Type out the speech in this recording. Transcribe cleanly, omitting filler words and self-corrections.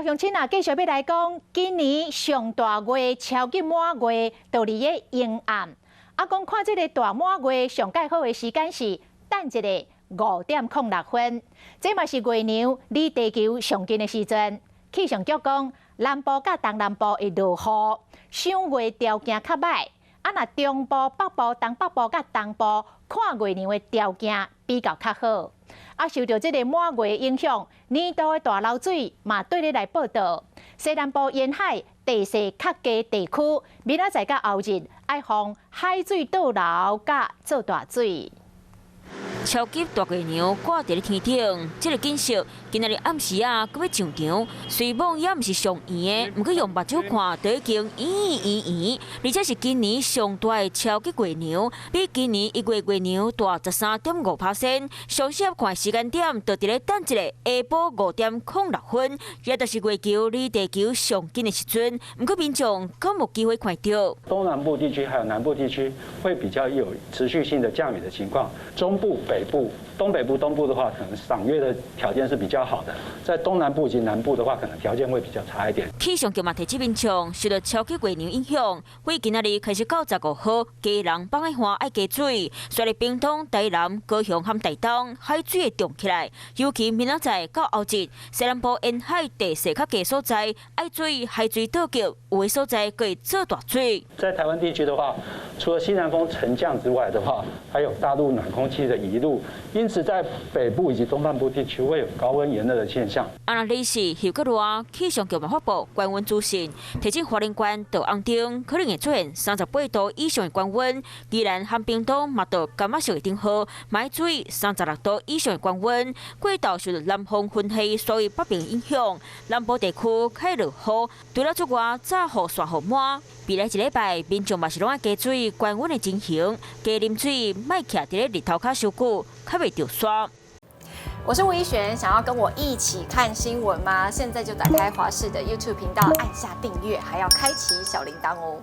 鄉親啊，繼續欲來講，今年上大月超級滿月，就佇咧迎暗。啊，講看這个大滿月上蓋好的時間是等一下5點06分，這嘛是月娘離地球上近的時陣。氣象局講，南部佮東南部會落雨，賞月條件較䆀。啊，若中部、北部、東北部佮東部看月娘的條件比較較好。啊，受著這个滿月影響，年度的大流水嘛綴咧來報到。西南部沿海地勢較低地區，明仔載佮後日愛防海水倒流佮做大水。超級大月娘掛佇咧天頂，這个景色今仔日暗時仔閣欲上場。雖罔也毋是上圓的，毋過用目睭看都已經圓圓圓，而且是今年上大的超級月娘，比今年1月月娘大13.5%。上適合看的時間點，就佇咧等一下下晡5點06分，也就是月球離地球上近的時陣。毋過民眾敢有機會看著？東南部地區還有南部地區會比較有持續性的降雨的情況，中部、北部、東北部、東部的話，可能賞月的條件是比較好的；在東南部以及南部的話，可能條件會比較差一點。氣象局嘛提醒民眾，受著超級月娘影響，對今仔日開始到15號，基隆北海岸愛加水，所以屏東、台南、高雄和台東海水會漲起來，尤其明仔載到後日，西南部沿海地勢較低所在，愛注意海水倒急，有的所在會做大水。在台灣地區的話，除了西南風沉降之外的話，還有大陸暖空氣的移入，因此在北部以及東半部地區會有高溫炎熱的現象。啊，若你是又閣熱，氣象局嘛發布高溫資訊，提醒花蓮縣到紅燈可能會出現38度以上的高溫，宜蘭和屏東嘛到柑仔色的燈號，嘛愛注意36度以上的高溫。過晝受著南風雲系所以北邊影響，南部地區開落雨，除了出外罩雨傘雨帽。未來一禮拜，民眾嘛是攏愛加注意高溫的情形，加啉水，莫徛佇咧日頭跤傷久，較袂著沙。我是吳怡璇，想要跟我一起看新聞嗎？現在就打開華視的 YouTube 頻道，按下訂閱，還要開啟小鈴鐺哦。